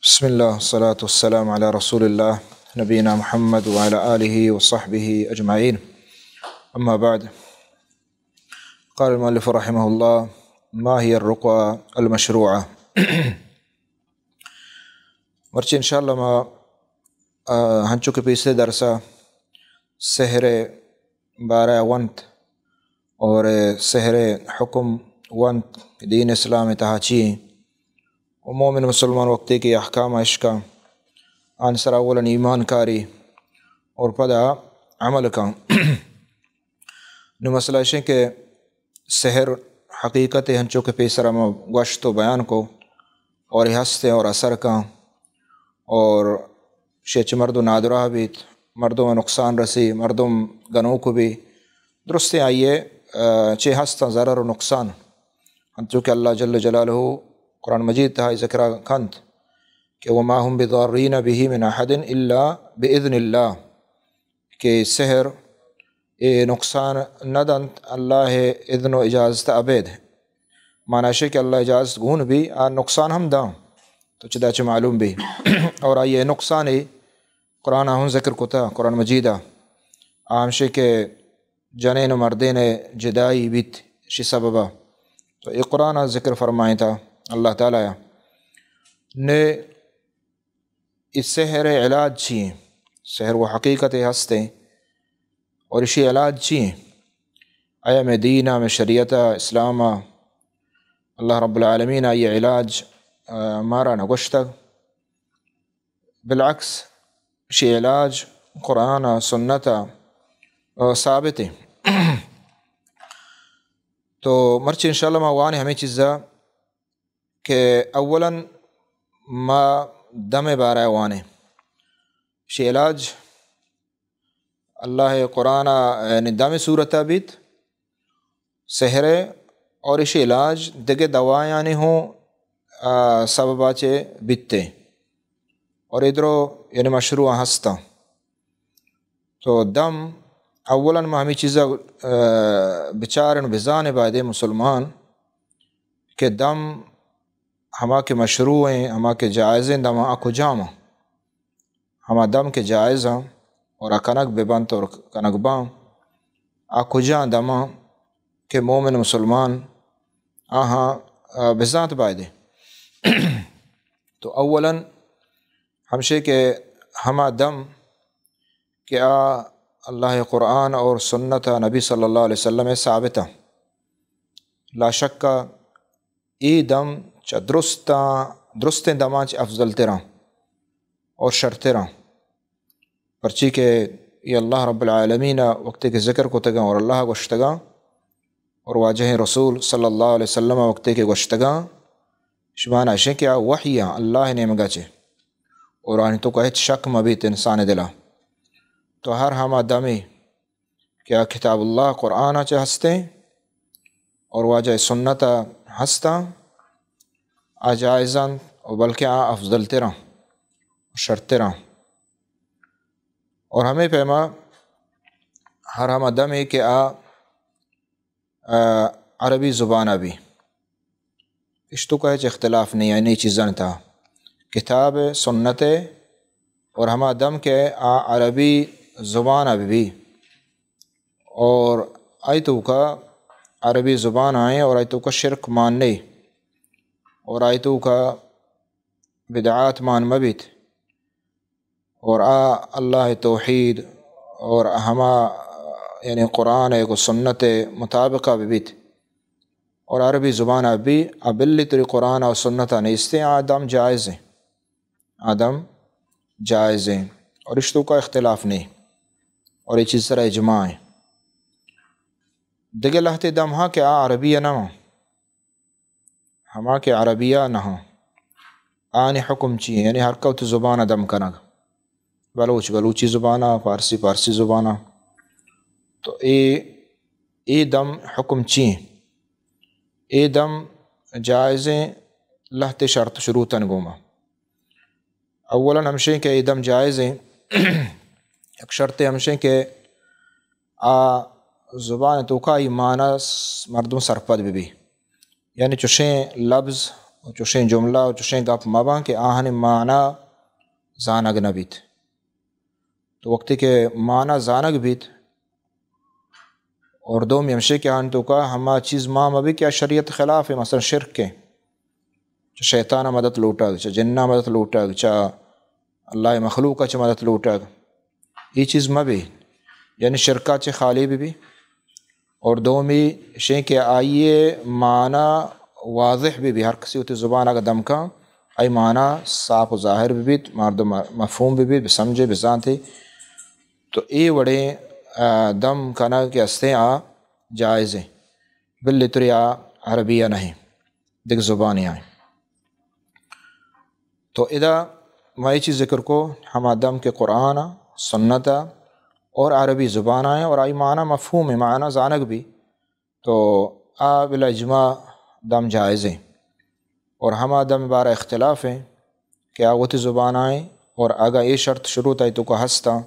بسم الله، والصلاة والسلام على رسول الله، نبينا محمد وعلى آله وصحبه أجمعين. أما بعد، قال المؤلف رحمه الله: ما هي الرقى المشروعة؟ مرچی انشاءاللہ ما، آ، ہنچو کہ پیسرے درسا سحر بارہ ونت اور سحر حکم ونت کہ دین اسلام تہا چی ایں، و مومن مسلمان وقتی کہ احکام اشکا، آن سرا اولاً ایمان کاری اور پدا عمل کن۔ نو مسئلہ اشیں کہ سحر حقیقت ہنچو کہ پیسرا ما گوشت و بیان کو، اور یہ ہستے اور اثر کن، اور شے چہ مردم نادراہ بیت، مردم نقصان رسی، مردم گنوک بی۔ درستیں آئیے، آ، چہ ہستاں ضرر و نقصان۔ انچو کہ اللہ جل جلالہ قرآن مجید تہا ذکر کنت کہ وما هم بضارین به من احد الا باذن اللہ، کہ سحر اے نقصان نہ دنت اللہ اذن و اجازت ابید۔ معنی شے کہ اللہ اجازت گون بی، آ نقصان ہم داں، تو چدا چہ معلوم بی۔ اور آئیے نقصان قرآن ہم ذکر کتا، قرآن مجید آ ہمشے کہ جنین و مردین جدائی بیت شی سببا۔ تو اے قرآن ذکر فرمائیں تا اللہ تعالی۔ نے اس سحر علاج چی ہیں؟ سحر و حقیقت ہستے اور اشی علاج چی ہیں؟ آیا میں دین، میں شریعت، اسلام، اللہ رب العالمین آئی علاج، آ، مارا نہ گوشتگ؟ بالعکس، شی علاج قرآن و سنت، آ، ثابت ہیں۔ تو مرچی انشاءاللہ ما وان ہمیں چیزا کہ اولاً ما دم بارہ وانے۔ شی علاج اللہ قرآن، یعنی دم صورت بیت، سحر اور اشی علاج دگہ دوایانی ہوں، آ، سببا چہ بیتے اور ادرو یعنی مشروع ہستاں۔ تو دم اولاً ما ہمیں چیزا، آ، بچارن بزانے بایدے مسلمان کہ دم ہما کہ مشروع ہیں، ہما کہ جائز ہیں، دم آ کجام ہیں؟ ہما دم کہ جائز ہیں اور آ کنگ ببنت اور کنگ باں، آ کجام دم ہیں کہ مومن مسلمان آہاں، آ، بزانت بایدے؟ تو اولاً ہمشے کہ ہما دم کہ آ اللہ قرآن اور سنت نبی صلی اللہ علیہ وسلم ثابت ہیں۔ لا شک اے دم چہ درستاں، درستیں دماں چہ افضل تراں اور شرتراں۔ پرچی کہ اے اللہ رب العالمین وقتی کہ ذکر کتگاں اور اللہ گوشتگاں اور واجہ رسول صلی اللہ علیہ وسلم وقتی کہ گوشتگاں، شمانا اشیں کہ آ وحیاں اللہ نیمگا چہ اور آنی توکا ہچ شک مبیت انسان دلا۔ تو ہر ہما دمے کہ آ کتاب اللہ قرآن چہ ہستیں اور واجہ سنت ہستاں، آ جائز انت و بلکہ آ افضل تراں، شرتراں۔ اور ہمیں پیما ہر ہما دمے کہ آ، آ، عربی زبان بی، اشتوکا ہچ اختلاف نہیں، یعنی چیزاں تہا کتاب، سنت اور ہما دم کہ آ عربی زبان بہ بی اور آئی توکا عربی زبان آئیں اور آئی توکا شرک مان نہیں اور آئی توکا بدعات مان مبیت اور آ اللہ توحید اور ہما یعنی قرآن و سنت مطابقہ ببیت اور عربی زبان بی، آ بلی تری قرآن و سنت نیستیں، آ دم جائز ہیں۔ آ دم جائز ہیں اور اشتوکا اختلاف نہیں اور یہ چیز سرا اجماع ہیں۔ دگہ لہتے دم ہاں کہ آ عربی نہ ہاں، ہما کہ عربی نہ ہاں، آنی حکم چی ہیں؟ یعنی ہر کوت زبان دم کنگ، بلوچ بلوچی زبان، فارسی فارسی زبان۔ تو اے، اے دم حکم چی ہیں؟ اے دم جائز ہیں لہتے شرط شروطن گوما۔ اولاً ہمشیں کہ اے دم جائز ہیں، یک شرط ہمشیں کہ آ زبان توکا ای معنی س-، مردم سرپد ببی، یعنی چوشیں لبز و چوشیں جملہ و چوشیں گپ مباں کہ آہانی معنی زانگ نہ بیت۔ تو وقتی کہ معنی زانگ بیت، اور دومی ہمشی کہ آہانی توکا ہما چیز مان مبی کہ آ شریعت خلاف ہے، مثلاً شرک ہے، چہ شیطان مدد لوٹگ، چہ جناں مدد لوٹگ، چہ اللہ مخلوق چہ مدد لوٹگ، یہ چیز مبی، یعنی شرکا چہ خالی ببی۔ اور دومی شیں کہ آئی معنی واضح ببی، ہر کسی وتی زبان اگہ دم کن، آئی معنی صاف و ظاہر ببیت، مردم مفہوم ببیت، بسمجھے، بزانتے۔ تو اے وڑیں، آ، دم کنگ کہ ہستیں آ جائز ہیں، بلے تری آ عربی ء نہیں، دگہ زبانے آئیں۔ تو ادا ما اے چیز ذکر کو، ہما دم کہ قرآن ء، سنت ء اور عربی زبان آئیں اور آئی معنی مفہوم ہے، معنی زانگ بی، تو آ بلا اجماع دم جائز ہیں۔ اور ہما دم بارہ اختلاف ہیں کہ آ وتی زبان آئیں اور اگہ اے شرط شروط آئی توکا ہستاں،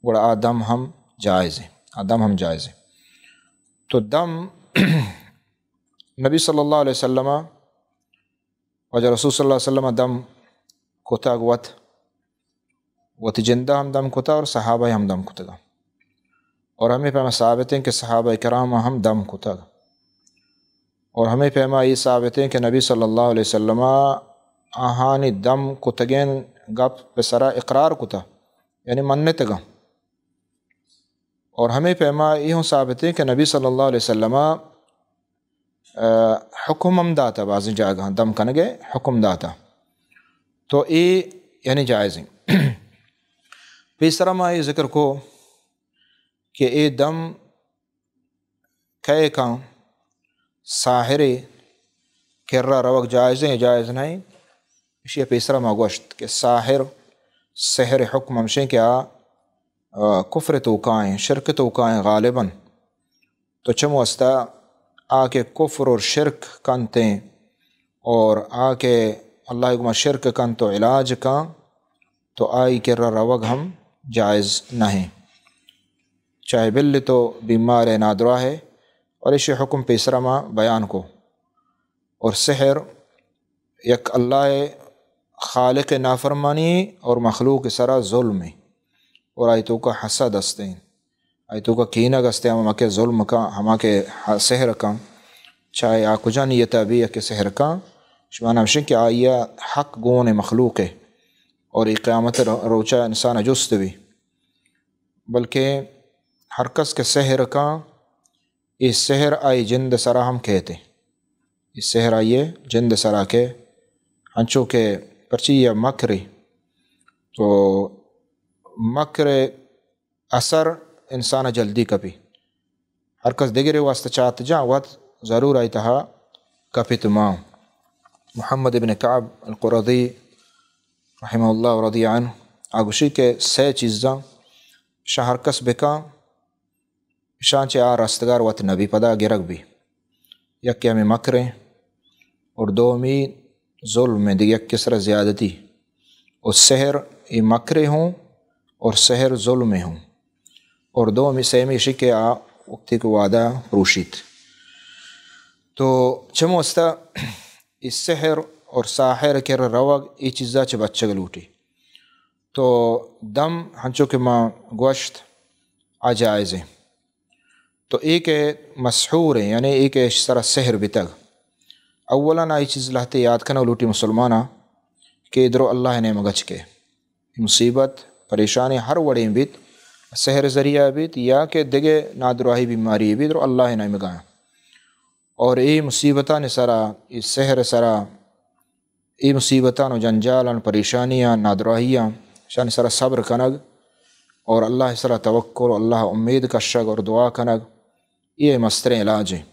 گڑا آ دم ہم جائز ہیں، آ دم ہم جائز ہیں۔ تو دم نبی صلی اللہ علیہ وسلم، واجہ رسول صلی اللہ علیہ وسلم دم کتگ وت، وتی جندہ ہم دم کتگ اور صحابہ ہم دم کتگ۔ اور ہمیں پیما ثابت ہیں کہ صحابہ کرام ہم دم کتگ۔ اور ہمیں پیما یہ ثابت ہیں کہ نبی صلی اللہ علیہ وسلم آہانی دم کتگین گپ پہ سرا اقرار کتا، یعنی منتگا۔ اور ہمیں پیما یہ ہم ثابت ہیں کہ نبی صلی اللہ علیہ وسلم، آ، حکم ہم داتا، بعضی جاگہ دم کنگے حکم داتا۔ تو اے یعنی جائز ہیں۔ پیسرا ما یہ ذکر کو کہ اے دم کئے کن ساحر کرا روگ جائز ہیں، جائز نہیں؟ اشی پیسرا ما گوشت کہ ساحر، سحر حکم ہمشیں کہ آ، آ، کفر توکائیں، شرک توکائیں غالباً۔ تو چم واسطہ آ کہ کفر اور شرک کنتیں اور آ کہ اللہ گما شرک کن تو علاج کن، تو آئی کرا روگ ہم جائز نہیں۔ چاہے بل تو بیمار ہے، نادراہ ہے، اور اشی حکم پیسرا ما بیان کو۔ اور سحر یک اللہ خالق نافرمانی اور مخلوق سرا ظلم ہے، اور آئی توکا حسد ہستیں، آئی توکا کینگ ہستیں، ہما کہ ظلم کا، ہما کہ ح-، سحر کا، چاہے آ کجا نیتا بھی یا کہ سحر کا، شما نمشن کہ آئی حق گون مخلوق ہے، اور یہ قیامت رو-، روچا انسان جست بھی۔ بلکہ ہر کس کہ سحر کا، اے سحر آئی جند سرا ہم کہتے۔ اے سحر آئی جند سرا کہ ہنچو کہ پرچی یا مکر، تو مکر اثر انسان جلدی کپی۔ ہر کس دگرے واسطہ چات جاں وت ضرور آئی تہا کپت ماں۔ محمد ابن کعب القرظی رحمہ اللہ رضی عنہ آگوشی کہ سے چیزاں شاہ ہر کس بکاں، اشاں چہ آ رستگار وت نبی، پدا گرگ بی۔ یکے ہمے مکر ایں اور دومی ظلم ایں، دگہ یکے سرا زیادتی۔ اور سحر اے مکر ہوں اور سحر ظلم ہوں۔ اور دومی، سیمی اشی کہ آ وقتی کہ وعدہ پروشیت۔ تو چمو استا اے سحر اور ساحر کر روگ اے چیزا چہ بچگ لوٹی۔ تو دم ہنچو کہ ما گوشت آ جائز ایں۔ تو اے کہ مسحور ایں، یعنی اے کہ اش سرا سحر بتگ، اولاً آئی چیز لہتے یاد کنگ لوٹی مسلمانا کہ درو اللہ نیمگا چکے۔ مصیبت، پریشانی ہر وڑیں بیت، سحر ذریعہ بیت یا کہ دگہ نادراہی بیماری بیت، درو اللہ نیمگا۔ اور اے مصیبتانی سرا، اے سحر سرا، اے مصیبتاں و جنجالاں، پریشانیاں، نادراہیاں، اشانی سرا صبر کنگ اور اللہ سرا توکل و اللہ امید کشگ اور دعا کنگ، اے مستریں علاج ایں۔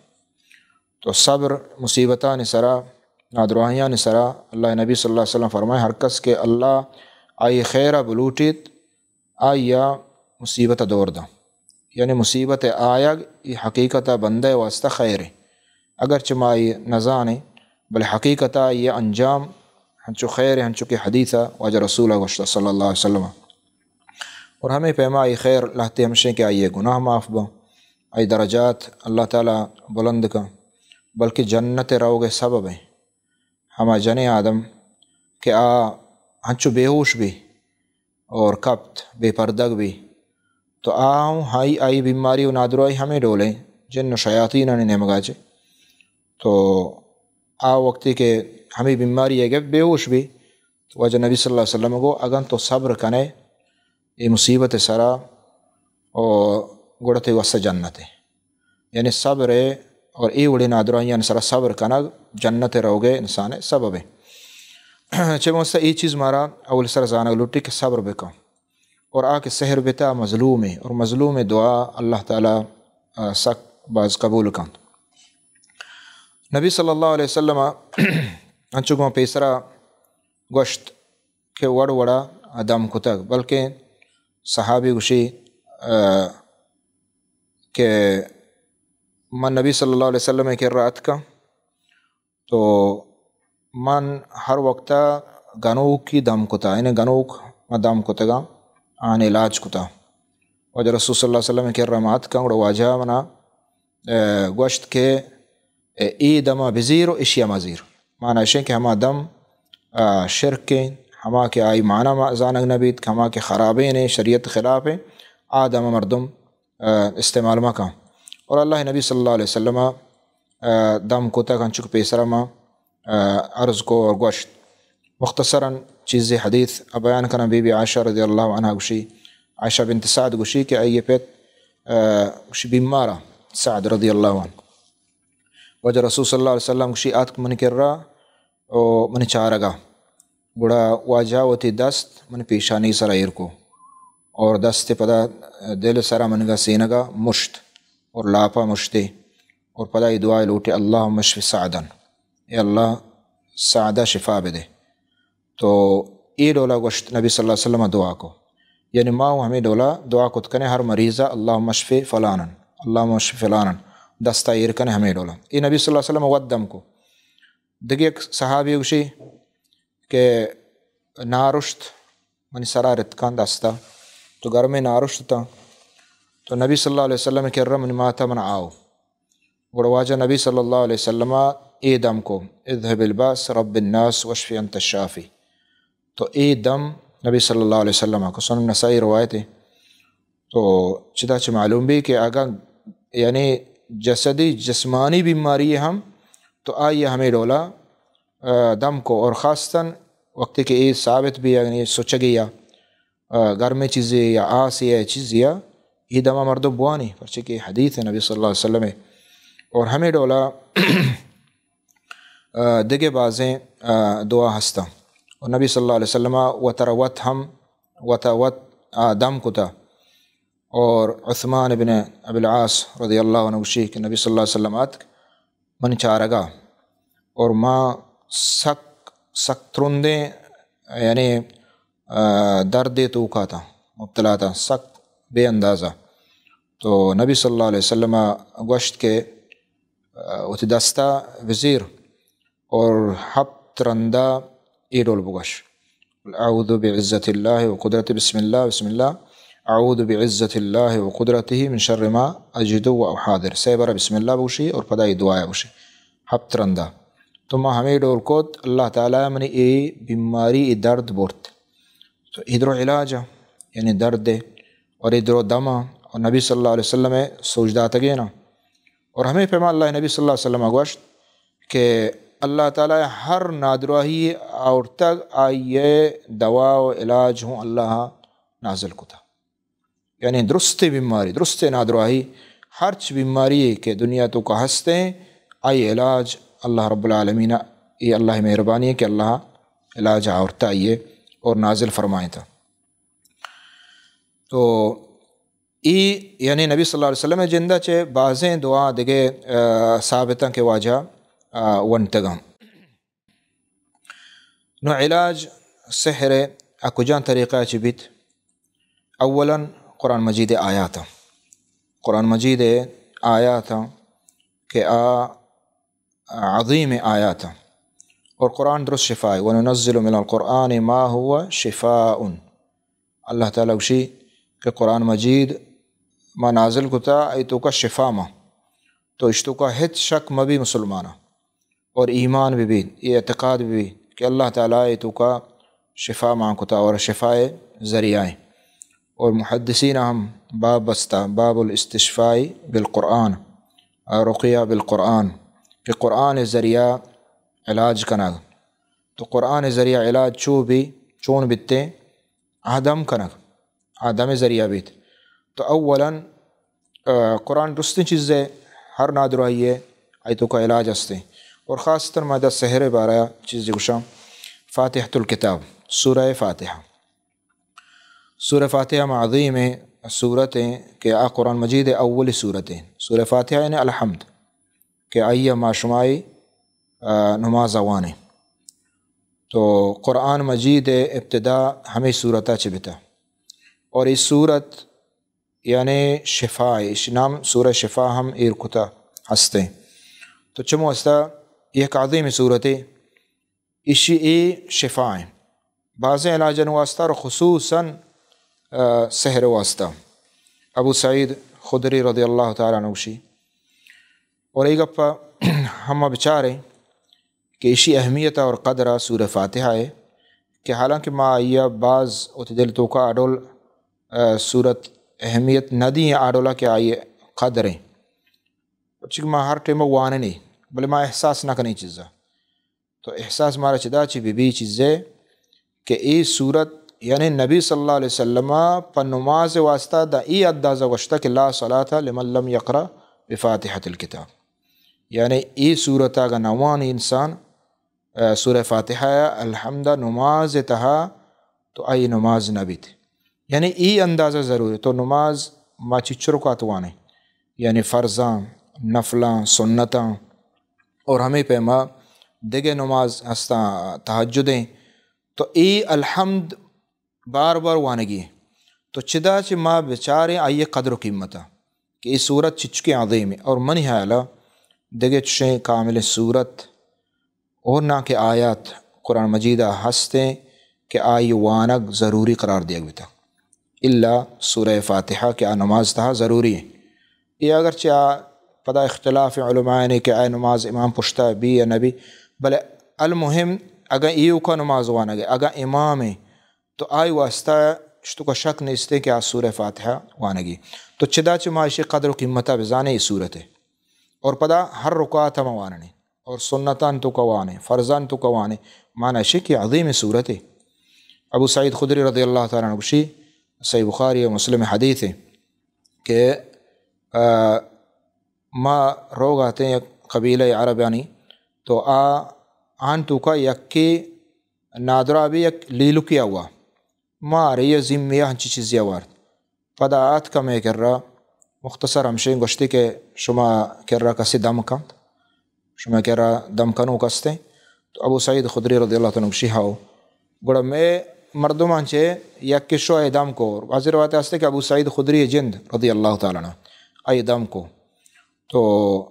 تو صبر مصیبتانی سرا، نادراہیانی سرا، اللہ نبی صلی اللہ علیہ وسلم فرمائے، ہر کس کہ اللہ آئی خیرا بلوٹیت، آئی ء مصیبت ء دور داں۔ یعنی مصیبت ء آیگ ای حقیقت ء بندہ ء واسطہ خیر ایں۔ اگرچہ ما آئی نزانیں، بلے حقیقت ء آئی ء انجام ہنچو خیر ایں، ہنچو کہ حدیث ء واجہ رسول ء گوشتہ صلی اللہ علیہ وسلم۔ اور ہمے پیما آئی خیر لہتے ہمشیں کہ آئی ء گناہ معاف باں، آئی درجات اللہ تعالی بلند کن، بلکہ جنت ء روگ ء سبب ایں۔ ہما جنیں آدم کہ آ ہنچو بے ہوش بی اور کپت، بے پردگ بی، تو آ ہوں آئی، آئی بیماری و نادراہی ہمے ڈولیں، جن و شیاطینانی نیمگا چے۔ تو آ وقتی کہ ہمے بیماری ء گپت بے ہوش بی، تو واجہ نبی صلی اللہ علیہ وسلم گو، اگن تو صبر کنے اے مصیبت سرا، او گڑا تئی واسطہ جنت ہے۔ یعنی صبر ہے اور اے وڑے نادراہیان سرا صبر کنگ جنت روگے انسان سبب ہے۔ چہ واسطہ اے چیز مارا اول سر زانگ لوٹی کہ صبر بکن۔ اور آ کہ سحر بتا مظلوم ہے، اور مظلوم دعا اللہ تعالی، آ، سک باز قبول کنت۔ نبی صلی اللہ علیہ وسلم انچو گوں پیسرا گوشت کہ وڑ وڑا دم کتگ، بلکہ صحابی گوشی، آ، کہ من نبی صلی اللہ علیہ وسلم ء کرا اتکاں تو من ہر وقتا گنوکی دم کتا، یعنی گنوک ما دم کتگاں، آن علاج کتا۔ واجہ رسول صلی اللہ علیہ وسلم ء کرا ما اتکاں، گڑا واجہ منا، آ، گوشت کہ اے دما بزیر و اشیا مزیر۔ معنی اشیں کہ ہما دم، آ، شرکیں، ہما کہ آئی معنی ما زانگ نبیت، کہ ہما کہ خرابیں، شریعت خلافیں، آ دم مردم، آ، استعمال مکن۔ اور اللہ نبی صلی اللہ علیہ وسلم، آ، دم کتگ انچو کہ پیسرا ما، آ، عرض کو اور گوشت۔ مختصراً چیزے حدیث بیان کناں۔ بی بی عائشہ رضی اللہ عنہا گوشی، عائشہ بنت سعد گوشی کہ آئی پت، آ، گوشی بیمارا سعد رضی اللہ عنہ۔ واجہ رسول صلی اللہ علیہ وسلم گوشی آتک منی کرا و منی چارگا۔ گڑا واجہ وتی دست منی پیشانی سرا ایر کو اور دست پدا دل سرا منگا سینگا مشت اور لاپا مشتے اور پدا اے دعا لوٹے، اللہم اشف سعدا، اے اللہ سعدا شفا بدے۔ تو اے ڈولا گوشت نبی صلی اللہ علیہ وسلم دعا کو۔ یعنی ما ہوں ہمے ڈولا دعا کت کنے ہر مریضا، اللہم اشف فلانا، اللہم اشف فلانا، دستا ایر کنے ہمے ڈولا۔ اے نبی صلی اللہ علیہ وسلم وت دم کو۔ دگہ یک صحابی گوشی کہ نارشت منی سرا رتکاں دستا، تو گرمیں نارشت تاں، تو نبی صلی اللہ علیہ وسلم کرا منی ماتا من آؤ۔ گڑا واجہ نبی صلی اللہ علیہ وسلم اے دم کو، اذهب الباس رب الناس واشف انت الشافی۔ تو اے دم نبی صلی اللہ علیہ وسلم کو، سنن نسائی روایت ہے۔ تو چدا چہ معلوم بی کہ اگاں یعنی جسدی، جسمانی بیماری ہم تو آئی ہمے ڈولا، آ، دم کو اور خاصتاً وقتی کہ اے ثابت بی یعنی سچگی یا آ، گرمیں چیزے یا آسے یا چیزے یا، اے دما مردم بوانی، پرچہ کہ حدیث نبی صلی اللہ علیہ وسلم ہے۔ اور ہمے ڈولا، آ، دگہ بازیں، آ، دعا ہستاں۔ اور نبی صلی اللہ علیہ وسلم وترا وت ہم، وتا وت، آ، دم کتا۔ اور عثمان ابن ابی العاص رضی اللہ عنہ گوشی کہ نبی صلی اللہ علیہ وسلم آتک منی چارگا اور ما سک، سک ترندیں، یعنی، آ، دردے توکا تاں، مبتلا تاں، سک بے اندازہ۔ تو نبی صلی اللہ علیہ وسلم گوشت کہ، آ، وتی دستا بزیر اور ہپت رندا اے ڈول بگوش، اعوذ بعزت اللہ و قدرت، بسم اللہ، بسم اللہ، اعوذ بعزت اللہ و قدرتہ من شر ما اجد و احاذر۔ سہ برا بسم اللہ بگوشی اور پدا اے دعایا بگوشی۔ ہپت رندا۔ تو ما ہمے ڈول کت، اللہ تعالی منی اے بیماری، اے درد برت۔ تو اے درو علاج، یعنی درد ہے، اور اے درو دم، اور نبی صلی اللہ علیہ وسلم سوج داتگینا۔ اور ہمے پیما اللہ نبی صلی اللہ علیہ وسلم گوشت کہ اللہ تعالی ہر نادراہی آورتگ، آئی دوا و علاج ہوں اللہ نازل کتا۔ یعنی درستیں بیماری، درستیں نادراہی، ہرچ بیماری کہ دنیا توکا ہستیں، آئی علاج اللہ رب العالمین، اے اللہ مہربانی ہے کہ اللہ علاج آورتا آئیے اور نازل فرمائیں تا۔ تو اے یعنی نبی صلی اللہ علیہ وسلم جندہ چہ بازیں دعا دگہ، آ، ثابتاں کہ واجہ، آ، ونتگاں۔ نو علاج سحر ء کجام طریقہ چہ بیت؟ اولاً قرآن مجید ء آیات، قرآن مجید ء آیات کہ آ عظیم آیات، اور قرآن درست شفا ہے۔ وننزل من القرآن ما هو شفاء۔ اللہ تعالی گوشی کہ قرآن مجید ما نازل کتا، ای توکا شفا ما، تو اش توکا ہچ شک مبی مسلمانا۔ اور ایمان بہ بیت، اے اعتقاد بہ بیت کہ اللہ تعالیٰ ءَ توکا شفا مان کتا اور شفا ءِ ذریعہ ایں۔ اور محدثین ہم باب بستا، باب الاستشفاء بالقرآن، رقیہ بالقرآن، کہ قرآن ءِ ذریعہ علاج کنگ۔ تو قرآن ءِ ذریعہ علاج چو بی، چون بیتیں؟ آ دم کنگ، آ دم ءِ ذریعہ بیت۔ تو اولاً، آ، قرآن درستیں چیزے، ہر نادراہی ءِ آئی توکا علاج ہستیں۔ اور خاصتاً ما ادا سحر ءِ بارہ ءَ چیزے گوشاں، فاتحۃ الکتاب، سورہ فاتحہ۔ سورہ فاتحہ ما عظیمیں سورتیں کہ آ قرآن مجید ءِ اولی سورتیں۔ سورہ فاتحہ یعنی الحمد، کہ آئی ءَ ما شمائی، آ، نماز ءَ وانیں۔ تو قرآن مجید ءِ ابتدا ہمے سورت ءَ چہ بتا۔ اور اے سورت یعنی شفا ایں، ایشی نام سورہ شفا ہم ایر کتا ہستیں۔ تو چمو ہستا یک عظیمیں سورتے، ایشی اے شفا ایں۔ بازیں علاجانی واسطہ اور خصوصاً، آ، سحر ءِ واسطہ۔ ابو سعید خدری رضی اللہ تعالیٰ عنہ گوشی، اور اے گپ ءَ ہم ما بچاریں کہ ایشی اہمیت اور قدر ءَ سورہ فاتحہ ءِ، کہ حالانکہ ما آئی ءَ باز وتی دل توکا آ ڈول، آ، سورت اہمیت نہ دیں، آ ڈولا کہ آئی قدر ایں۔ پرچہ کہ ما ہر ٹائم وانیں، بلے ما احساس نہ کنیں چیزا۔ تو احساس مارا چدا چی بی بی چیزے کہ اے سورت، یعنی نبی صلی اللہ علیہ وسلم ءَ پہ نماز ءِ واسطہ دا اے اندازہ گوشتا کہ لا صلاۃ لمن لم یقرأ بفاتحۃ الکتاب۔ یعنی اے سورت اگاں نہ وانی انسان، آ، سورہ فاتحہ ءَ الحمد ءَ نماز ءِ تہا، تو آئی نماز نہ بیت۔ یعنی اے اندازہ ضروری۔ تو نماز ما چچرکا تو وانیں، یعنی فرضاں، نفلاں، سنتاں، اور ہمے پیما دگہ نماز ہستاں، تہجدیں۔ تو اے الحمد بار بار وانگی۔ تو چدا چہ ما بچاریں آئی قدر و قیمتا کہ اے سورت چچکیں عظیمیں۔ اور منی حیالا دگہ چشیں کاملیں سورت اور نہ کہ آیات قرآن مجید ءَ ہستیں کہ آئی وانگ ضروری قرار دیگ بیتا، الا سورہ فاتحہ کہ آ نماز تہا ضروری ایں۔ اے اگرچہ آ پدا اختلاف علماء نے کہ آ نماز امام پشتا بی یا نہ بی، بلے المہم اگاں ایوکا نماز وانگ ءَ، اگاں امام ایں، تو آئی واسطہ شتوکا شک نیستیں کہ آ سورہ فاتحہ وانگی۔ تو چدا چہ ما ایشی قدر و قیمتا بزانیں اے سورت ءِ۔ اور پدا ہر رکعت ہم وانیں۔ اور سنتان توکا وانیں، فرضان توکا وانیں، معنی اشی کہ عظیمیں سورتے۔ ابو سعید خدری رضی اللہ تعالیٰ عنہ گوشی، صحیح بخاری و مسلم حدیث ایں کہ، آ، ما روگ ءَ اتیں یک قبیلہ عربانی، تو آ، آن توکا یکے نادراہ بی، یک لیلکے آ وا۔ مارے یا زیمے یا ہنچی چیزے آ وارت۔ پدا آتکا مئے کرا، مختصر ہمشیں گوشتی کہ شما کرا کسے دم کنت، شما کرا دم کنوک ہستیں؟ تو ابو سعید خدری رضی اللہ تعالیٰ عنہ گوشی، ہاؤ۔ گڑا مئے مردمان چہ یکے شو آئی دم کو۔ بعضی روایت ہستے کہ ابو سعید خدری جند رضی اللہ تعالیٰ عنہ آئی دم کو۔ تو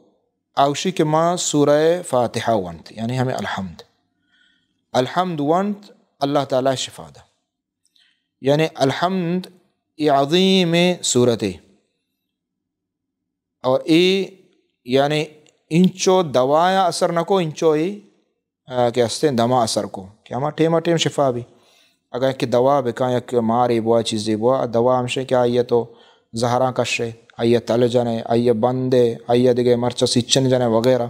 آ گوشی کہ ما سورہ فاتحہ ونت، یعنی ہمیں الحمد۔ الحمد ونت، اللہ تعالیٰ شفا دا۔ یعنی الحمد اے عظیمیں سورتے۔ اور اے یعنی انچو دوایا اثر نہ کو، انچو اے، آ، کہ ہستیں دما اثر کو، کہ ہما ٹیما ٹیم شفا بی۔ اگاں کہ دوا بکاں، یک مارے بوا، چیزے بوا، دوا ہمشیں کہ آئی تو زہراں کشے، آئی تل جنے، آئی بندے، آئی دگہ مرچا سیچن جنے وغیرہ۔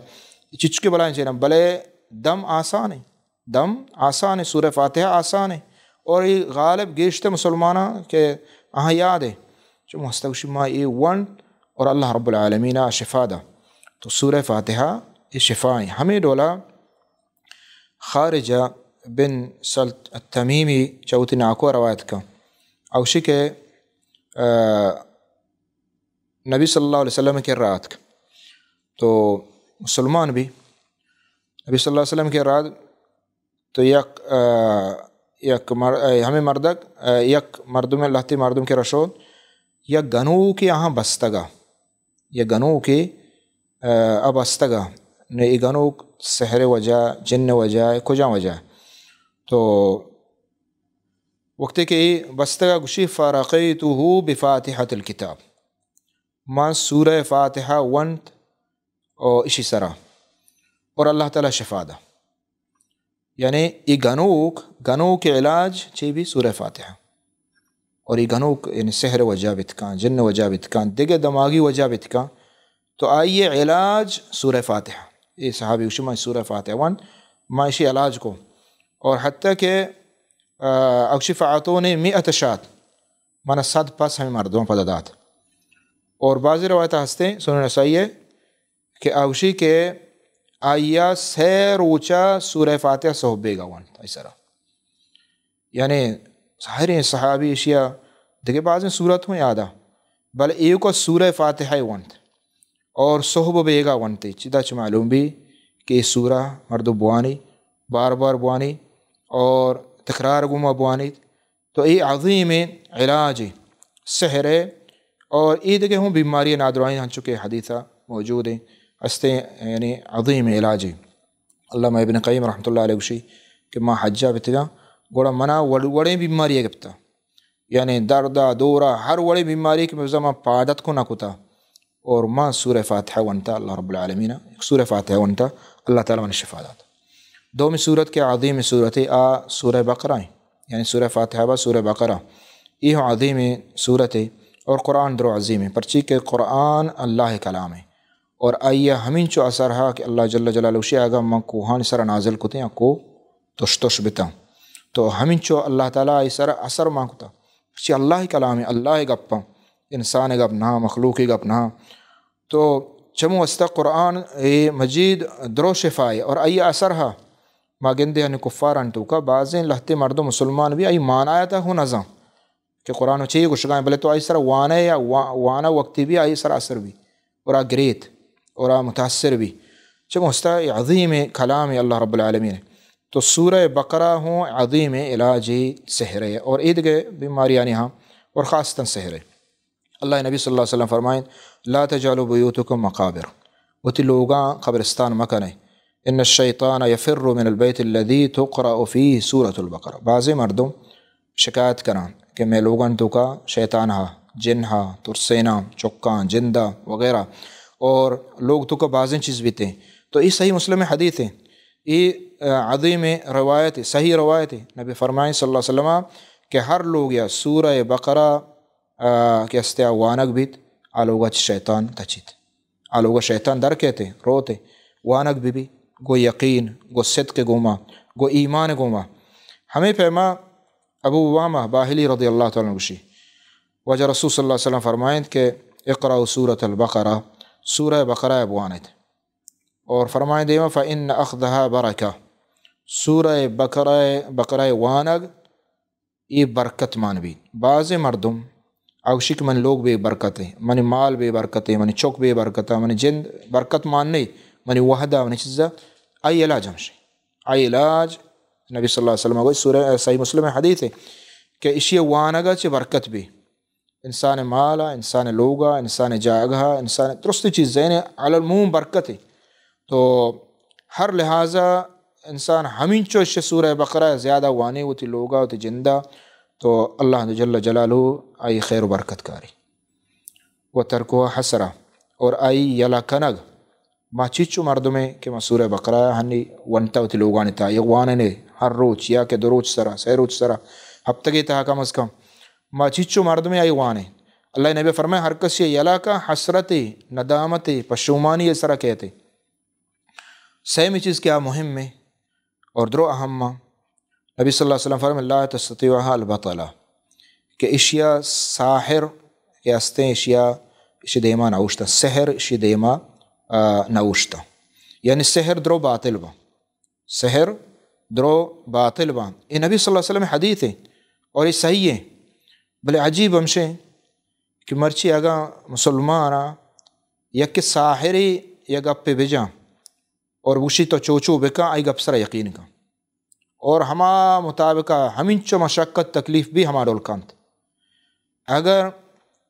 چچکے بلائیں چیزاں، بلے دم آسان ایں۔ دم آسان ایں، سورہ فاتحہ آسان ایں۔ اور اے غالب گیشتر مسلماناں کہ آہاں یاد ایں۔ چو مستوشی ما اے ونت اور اللہ رب العالمین آ شفا دا۔ تو سورہ فاتحہ اے شفا ایں۔ ہمیں ڈولا خارجہ بن سلت التمیمی چہ وتی ناکو روایت کن۔ اوشی کہ، آ، نبی صلی اللہ علیہ وسلم کرا آتک۔ تو مسلمان بی، نبی صلی اللہ علیہ وسلم کرا آتک، تو یک، آ، یک مر-، آ، ہمیں مردک، آ، یک مردم، لہتے مردم کرا شود، یک گنوکے آہاں بستگا، یک گنوکے، آ، آ بستگا۔ نی اے گنوک سحر وجہ، جن وجہ، کجا وجہ؟ تو وقتے کہ اے بستگا گوشی، فرقیتہ بفاتحۃ الکتاب، من سورہ فاتحہ ونت او اشی سرا۔ اور اللہ تعالی شفا دا۔ یعنی ای گنوک، گنوک علاج چی بی؟ سورہ فاتحہ۔ اور ای گنوک یعنی سحر وجہ بیت کن، جن وجہ بیت کن، دگہ دماغی وجہ بیت کن، تو آئی علاج سورہ فاتحہ۔ ای صحابی گوشی، ما سورہ فاتحہ وان، ما اشی علاج کو۔ اور حتی کہ، آ، اکشی فاعطونی مئۃ شاۃ، من صد پس ہمیں مردم پدا دات۔ اور بعضی روایت ہستے سنن نسائی ہے کہ آ گوشی کہ آیا سہ روچا سورہ فاتحہ صحب بیگا وانت، ای سرا۔ یعنی ظاہریں صحابی اشیا دگہ بازیں سورت ہوں یادا، بل ایوکا سورہ فاتحہ وانت اور صحب بیگا وانت۔ چدا چہ معلوم بی کہ ای سورہ مردم بوانی، بار بار بوانی اور تکرار گوما بوانی۔ تو ای عظیم علاج سحر ہے اور ای دگہ ہوں بیماری نادرائیں ہنچو کہ حدیثہ موجود ہیں، ہستے یعنی عظیم علاج ہے۔ علامہ ابن قیم رحمۃ اللہ علیہ گوشی کہ ما حجا بتگا، گوڑا منا وڑ-، وڑیں بیماری گپتا، یعنی دردا، دورا، ہر وڑیں بیماری کہ بزا ما پادت کو نہ کتا، اور ما سورہ فاتحہ ونتا، اللہ رب العالمین سورہ فاتحہ ونتا، اللہ تعالی من شفا دات۔ دومی سورت کہ عظیم سورت ہے، آ سورہ بقرہ ہیں، یعنی سورہ فاتحہ با سورہ بقرہ، یہ عظیم سورت ہے۔ اور قرآن درو عظیم ہے، پرچی کہ قرآن اللہ کلام ہے۔ اور آئی ہمینچو اثر ہا کہ اللہ جل جلالہ گوشی، اگاں من کوہانی سرا نازل کتیں یا کوہ تش تش بتاں، تو ہمینچو اللہ تعالی آئی سرا اثر مان کتا۔ چی اللہ کلام، اللہ گپاں، انسان گپ نہ، مخلوق گپ نہ۔ تو چمو واسطہ قرآن اے مجید درو شفائے اور آئی اثر ہا۔ ما گندے ہنی کفاران توکا بازیں لہتے مردم مسلمان بھی آئی معنی تا ہو نزان کہ قرآن چی گوشگائیں، بلے تو آئی سر وانے یا وا-، وانا وقتی بھی آئی سر اثر بھی اور آ گریت اور آ متاثر بھی۔ چہ مستہ عظیم کلام اللہ رب العالمین۔ تو سورہ بقرہ ہوں عظیم علاج سحر ہے اور عید کے بیماریانی ہاں اور خاصتاً سحر ہے۔ اللہ نبی صلی اللہ علیہ وسلم فرمائیں، لا تجعلوا بیوتکم مقابر، وتی لوگاں قبرستان مکنے۔ ان الشیطان یفر من البیت الذی تقرأ فیہ سورۃ البقرہ۔ بعضی مردم شکایت کناں کہ مئے لوگان توکا شیطان ہا، جن ہا، ترسیناں، چکاں، جندا وغیرہ، اور لوگ توکا بازیں چیز بیتے۔ تو ای صحیح مسلم حدیث ہے، ای، آ، عظیم روایت ہے، صحیح روایت ہے۔ نبی فرمائیں صلی اللہ علیہ وسلم کہ ہر لوگ یا سورہ بقرہ، آ، کہ استیا وانگ بیت، آ لوگا چہ شیطان تچیت۔ آ لوگا شیطان در کیتے، روتے، وانگ بی بی، گو یقین، گو صدق گوما، گو ایمان گوما۔ ہمیں پیما ابو امامہ باہلی رضی اللہ تعالی عنہ گوشی، واجہ رسول صلی اللہ علیہ وسلم فرمائند کہ اقرأوا سورۃ البقرہ، سورہ بقرہ بوانت۔ اور فرمائند دیما، فإن أخذها برکہ، سورہ بقرہ، بقرہ وانگ ای برکت مان بی۔ بعض مردم آ گوشی کہ منی لوگ بے برکت ہے، منی مال بے برکت ہے، منی چک بے برکت ہے، منی جند برکت مان نہیں، منی وہدہ، منی چیزا۔ آئی علاج ہمشی۔ آئی علاج نبی صلی اللہ علیہ وسلم گوشت، سورہ صحیح مسلم حدیث ہے کہ اشی وانگا چہ برکت بی۔ انسان مالا، انسان لوگا، انسان جاگہا، انسان درستی چیز زینے علی العموم برکت ہے۔ تو ہر لحاظا انسان ہمینچو اش سورہ بقرہ زیادہ وانے وتی لوگا، وتی جندا، تو اللہ جل جلالہ آئی خیر و برکت کاری۔ و ترکها حسرہ، اور آئی یلا کنگ۔ ما چیچو مردمے کہ ما سورہ بقرہ ہنی ونتا وتی لوگانی تا، یا واننے ہر روچ یا کہ دو روچ سرا، سہ روچ سرا، ہفتگے تہا کم از کم۔ ما چیچو مردمے آئی وانے۔ اللہ نبی فرمائے، ہر کسی یلا کا حسرت، ندامت، پشومانی سرا کہتے۔ سیمی چیز کیا مہم ہے اور درو اہم ہے، نبی صلی اللہ علیہ وسلم فرمائے، لا تستطيعها البطلة، کہ اشیا ساحر کہ ہستیں، اشیا، اشی دیما نہ اوشتاں، سحر اشی دیما، آ، نہ اوشتاں۔ یعنی سحر درو باطل باں۔ سحر درو باطل باں۔ اے نبی صلی اللہ علیہ وسلم حدیث ہے اور یہ صحیح ہے۔ بلے عجیب ہمشے کہ مرچی اگاں مسلمان یک ساحرے یا گپے بجاں اور بگوشی تو چو چو بکن، آئی گپ سرا یقین کن۔ اور ہما مطابقا ہمینچو مشقت تکلیف بھی ہما ڈول کنت۔ اگر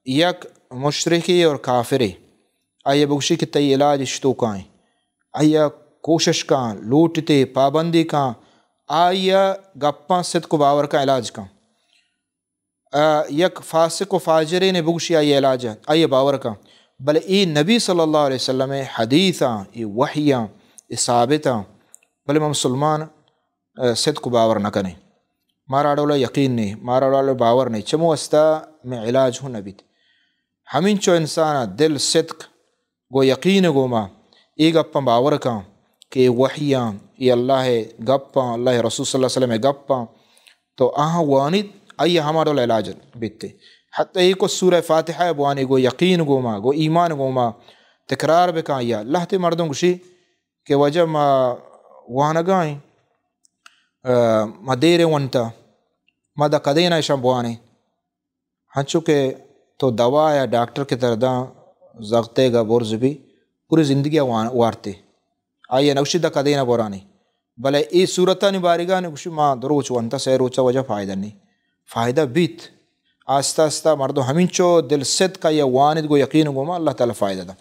یک مشرکے اور کافرے آئی بگوشی کہ تئی علاج اشتو کائیں، آئی کوشش کن، لوٹتے، پابندی کن، آئی گپاں صدق و باور کن، علاج کن۔ آ، یک فاسق و فاجرے نے بگوشی آئی علاج، آئی باور کن۔ بلے اے نبی صلی اللہ علیہ وسلم حدیثاں، اے وحیاں، اے ثابت آں، بلے ما مسلمان، آ، صدق و باور نہ کنیں۔ مارا اڑولا یقین نہیں، مارا اڑولا باور نہیں۔ چمو استا میں علاج ہوں نہ بیت۔ ہمینچو انسان ء دل صدق گو یقین گوما اے گپاں باور کاں کہ اے وحیاں، اے اللہ ء گپاں، اللہ ء رسول صلی اللہ علیہ وسلم ء گپاں، تو آہاں وانیت، آئی ء ہما ڈول علاج بیتے۔ حتی ایکو سورہ فاتحہ ء بوانی گو یقین گوما، گو ایمان گوما تکرار بکاں، یا لہتے مردم گوشی کہ واجہ ما وانگائیں، آ، ما دیر ونتا، ما دا کدینا اشاں بوانیں۔ ہنچو کہ تو دوا یا ڈاکٹر کہ تر داں زغتے گا برز بی، پوری زندگی وان-، وارتے۔ آئی نوشی دا کدینا بورانی۔ بلے اے صورتانی باریگانی گوشی ما دو روچ ونتا، سہ روچا واجہ فائدہ نہیں۔ فائدہ بیت۔ آستہ آستہ مردم ہمینچو دل صدق ء یا وانت گو یقین گوما اللہ تعالی فائدہ دا۔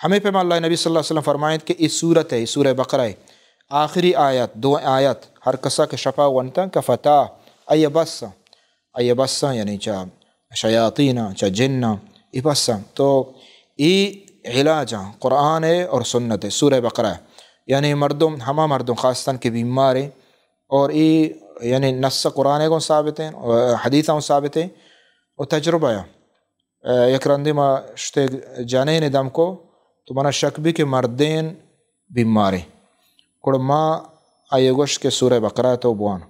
ہمیں پیما اللہ نبی صلی اللہ علیہ وسلم فرمائیت کہ اے سورت ہے، سورہ بقرہ ہے، آخری آیت، دو آیت، ہر کسا کہ شپا ونتا کفتا، اے بس، اے بس، یعنی چا شیاطین، چا جن، اے بس۔ تو اے علاج قرآن ہے اور سنت ہے، سورہ بقرہ ہے۔ یعنی مردم، ہما مردم خاصتاً کہ بیمار ہیں، اور ای یعنی نص قرآن گوں ثابت ہیں، حدیث ہوں ثابت ہیں، و تجربہ ہے۔ یک رندی ما شتے جنین دم کو تو منا شک بھی کہ مردین بیماریں۔ گڑا ما آئی گوش کہ سورہ بقرہ تو بوان۔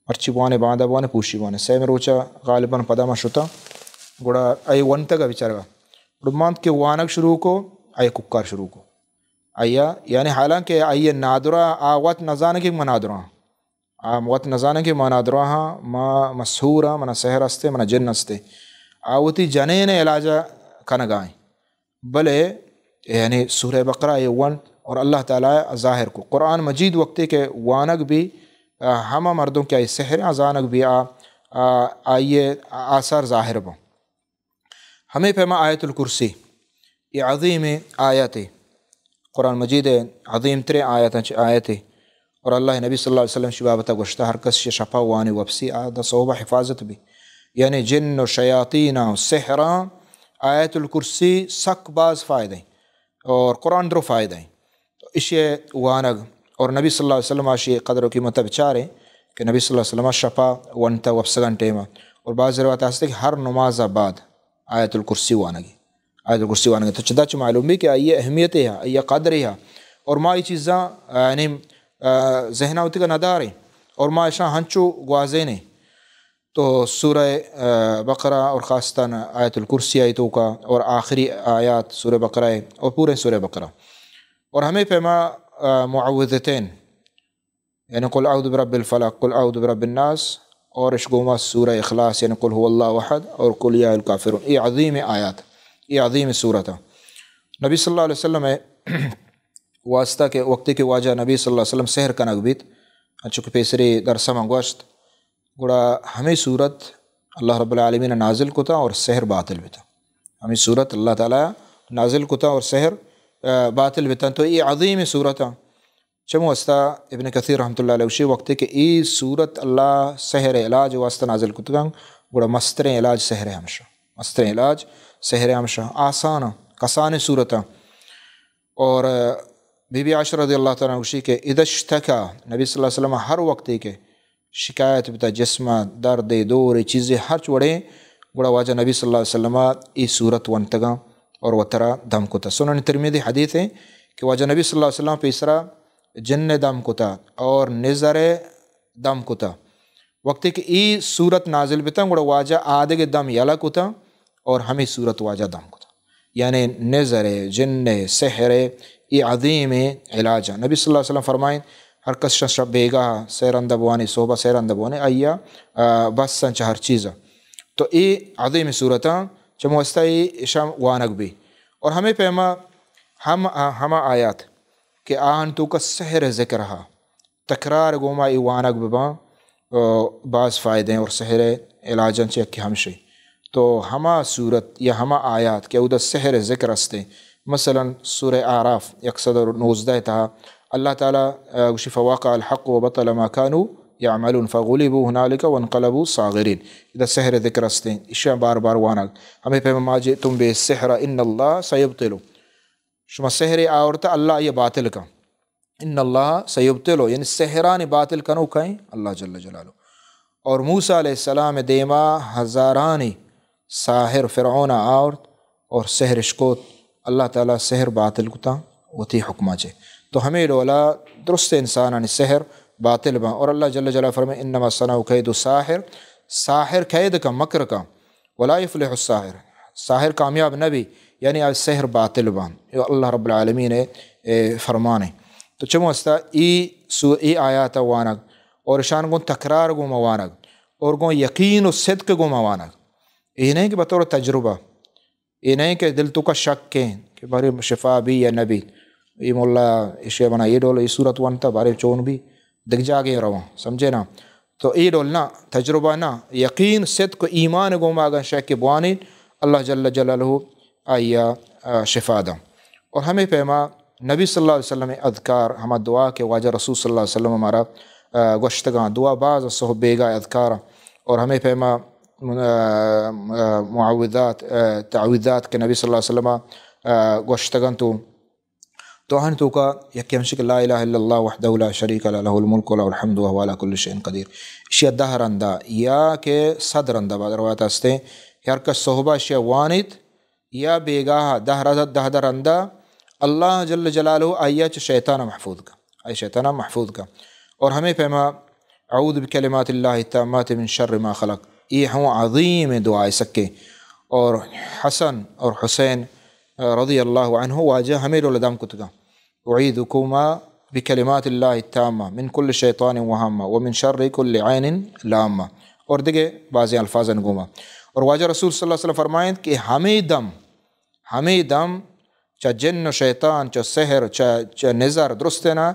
مرچی بوانے، باندا بوانے، پوشی بوانے۔ سیمی روچا غالباً پدا ما شتا۔ گڑا آئی ونتگا بیچارگا۔ گڑا مانت کہ وانگ شروع کو، آئی ککار شروع کو۔ آیا، یعنی حالانکہ آئی نادرا، آ وت نزانہ کہ من نادرا ہاں۔ آ وت نزانہ کہ من نادرا ہاں، ما مسحور ہاں، منا سحر ہستے، منا جن ہستے۔ آ وتی جنین علاج کنگائیں۔ بلے یعنی سورہ بقرہ یہ ونت اور اللہ تعالی ظاہر کو۔ قرآن مجید وقتی کہ وانگ بھی، آ، ہما مردم کہ آئی سحر آ زانگ بھی آ، آ، آئی آثار ظاہر بوں۔ ہمیں پیما آیت الکرسی، یہ عظیم آیت ہے، قرآن مجید ہے، عظیم ترین آیت ہے، آیت ہے۔ اور اللہ نبی صلی اللہ علیہ وسلم شی بابتا گوشتا، ہر کس شی شپا وانی وپسی آ دا صحبہ حفاظت بھی۔ یعنی جن و شیاطین و سحران آیت الکرسی سک باز فائدہ ہیں۔ اور قرآن درو فائدہ ہیں۔ تو اشی وانگ اور نبی صلی اللہ علیہ وسلم آشی قدر و قیمت بچاریں کہ نبی صلی اللہ علیہ وسلم شپا ونتا وپسگان ٹیما۔ اور بعض روایت ہستے کہ ہر نماز بعد آیت الکرسی وانگی۔ آیت الکرسی وانگی۔ تو چدا چ معلوم بھی کہ آئی اہمیت ہے، آئی قدر ہے۔ اور ما یہ چیزاں، آ، یعنی، آ، ذہن ہوتی کا نداریں۔ اور ما اشاں ہنچو گوازینے۔ تو سورہ، آ، بقرہ اور خاصتاً آیت الکرسی آئی توکا اور آخری آیات سورہ بقرہ ہے اور پورے سورہ بقرہ۔ اور ہمیں پیما، آ، معوذتین، یعنی قل اعوذ برب الفلق، قل اعوذ برب الناس، اور اش گوما سورہ اخلاص، یعنی قل هو الله احد اور قل یا الکافرون۔ یہ عظیم آیات، یہ عظیم سورت ہے۔ نبی صلی اللہ علیہ وسلم ہے واسطہ کہ وقتی کہ واجہ نبی صلی اللہ علیہ وسلم سحر کنگ بیت، انچو کہ پیسری درسہ من گوشت، گڑا ہمیں سورت اللہ رب العالمین نازل کتا اور سحر باطل بتا۔ ہمیں سورت اللہ تعالی نازل کتا اور سحر، آ، باطل بتا۔ تو یہ عظیم سورت ہے۔ چمو واسطہ ابن کثیر رحمۃ اللہ علیہ وشی وقتی کہ ای سورت اللہ سحر علاج واسطہ نازل کتگاں، گڑا مستریں علاج سحر ہمشہ۔ مستریں علاج سحر ہمشہ۔ آسان، کسان سورت۔ اور، آ، بی بی عائشہ رضی اللہ تعالی عنہ گوشی کہ اذا اشتکا، نبی صلی اللہ علیہ وسلم ہر وقت کہ شکایت بتا، جسم درد، دور، چیزیں ہرچ وڑیں، گڑا واجہ نبی صلی اللہ علیہ وسلم ای سورت ونتگاں اور وترا دم کتا۔ سنن ترمذی حدیث ہیں کہ واجہ نبی صلی اللہ علیہ وسلم پیسرا جن دم کتا اور نظر دم کتا۔ وقتی کہ ای سورت نازل بتا، گڑا واجہ آدگہ دم یلہ کتا اور ہمیں سورت واجہ دم کتا۔ یعنی نظر، جن، سحر، ای عظیم علاج۔ نبی صلی اللہ علیہ وسلم فرمائیں، ہر کس شش بیگاہ سہ رند بوانے، صحبہ سہ رند بوانے، آیا، آ، بس انچ ہر چیز۔ تو ای عظیم سورتاں چمو واسطہ ای اشاں وانگ بھی۔ اور ہمیں پیما ہم، ہما آیات کہ آہن توکا سحر ذکر ہا، تکرار گوما ای وانگ بباں، آ، باز فائدہ ہیں اور سحر علاجاں چہ یکے ہمشی۔ تو ہما سورت یا ہما آیات کہ اودا سحر ذکر استیں، مثلاً سورہ اعراف یک سد و نوزدہ تہا اللہ تعالی، آ، گوشی، فوقع الحق وبطل ما كانوا يعملون فغلبوا هنالك وانقلبوا صاغرين۔ ادا سحر ذکر استیں، اشاں بار بار وانگ۔ ہمیں پیما ما جئتم به السحر ان الله سيبطله۔ شما سحر آورتا، اللہ یہ باطل کن۔ ان اللہ سیبطل، یعنی سحرانی باطل کنوک ایں اللہ جل جلالہ۔ اور موسیٰ علیہ السلام دیما ہزارانی ساحر فرعون آورت اور سحر اشکوت، اللہ تعالیٰ سحر باطل کتا وتی حکمہ چے۔ تو ہمیں ڈولا درست انسانانی سحر باطل باں۔ اور اللہ جل جلالہ فرمائے، انما صنعوا کید ساحر، ساحر قید کا، مکر کا، ولا یفلح الساحر، ساحر کامیاب نہ بی، یعنی آ سحر باطل باں۔ یہ اللہ رب العالمین اے، اے فرمانے۔ تو چمو استا ای سو، ای آیات وانگ اور اشان گوں تکرار گوں موانگ اور گوں یقین و صدق گوں موانگ۔ اے نہیں کہ بطور تجربہ، اے نہیں کہ دل تو کا شک ہے کہ بارے شفا بھی یا نہ بھی، اے مولا ایشی بنا اے ڈول، اے صورت وانتا بارے چون بھی دگ جاگے رواں، سمجھے نا؟ تو اے ڈول نہ، تجربہ نہ، یقین، صدق و ایمان گوما اگاں شے کہ بوانین، اللہ جل جلالہ آئیا، آ، شفا دا۔ اور ہمیں پیما نبی صلی اللہ علیہ وسلم اذکار، ہما دعا کہ واجہ رسول صلی اللہ علیہ وسلم ہمارا، آ، گوشتگاں، دعا باز صحب بیگا اذکار، اور ہمیں پیما، آ، آ، معوذات، آ، تعویذات کہ نبی صلی اللہ علیہ وسلم، آ، گوشتگاں تو تو آہانی توکا یکے ہمشی کہ لا الہ الا اللہ وحدہ لا شریک لہ، لہ الملک و لہ الحمد و هو علی کل شیء قدیر۔ اشیا دہ رندا یا کہ صد رندا، بعض روایت ہستیں کہ ہر کس صحبا اشیا وانیت یا بیگاہ دہ رندا، دہ دہ رندا، اللہ جل جلالہ آئیا چہ شیطان محفوظ کا، آئی شیطان محفوظ کا۔ اور ہمیں پیما اعوذ بکلمات اللہ التامات من شر ما خلق، یہ ہم عظیم دعا ہے سکے۔ اور حسن اور حسین رضی اللہ عنہ واجہ ہمیں ڈول دم کتگا، اعیذکما بکلمات اللہ التامہ من کل شیطان و ہامہ و من شر کل عین لامہ۔ اور دگہ بعضی الفاظ گوما۔ اور واجہ رسول صلی اللہ علیہ وسلم فرمائیں کہ ہمیں دم، ہمیں دم چہ جن و شیطان، چہ سحر، چہ، چہ نظر درست نا،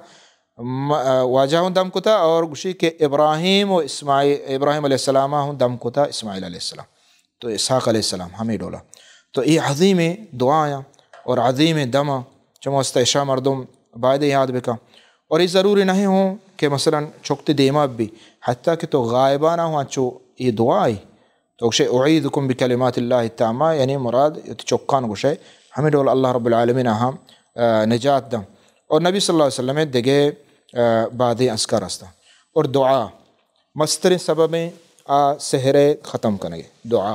م-، واجہ ہوں دم کتا اور گوشی کہ ابراہیم و اسماعیل، ابراہیم علیہ السلام ہوں دم کتا، اسماعیل علیہ السلام، تو اسحاق علیہ السلام ہمیں ڈولا۔ تو یہ عظیم دعایاں اور عظیم دماں، چمو است اشا مردم باید یاد بکا۔ اور یہ ضروری نہیں ہوں کہ مثلاً چکتے دیما بھی، حتیٰ کہ تو غائبانہ ہوں انچو یہ دعا ہے، تو گوشے اعیذکم بکلمات اللہ التامہ، یعنی مراد چکان گوشے، ہمیں ڈول اللہ رب العالمین ہم، آ، نجات دم۔ اور نبی صلی اللہ علیہ وسلم دگہ، آ، بعضی اذکار ہستا۔ اور دعا مستریں سببیں آ سحر ختم کنگے، دعا۔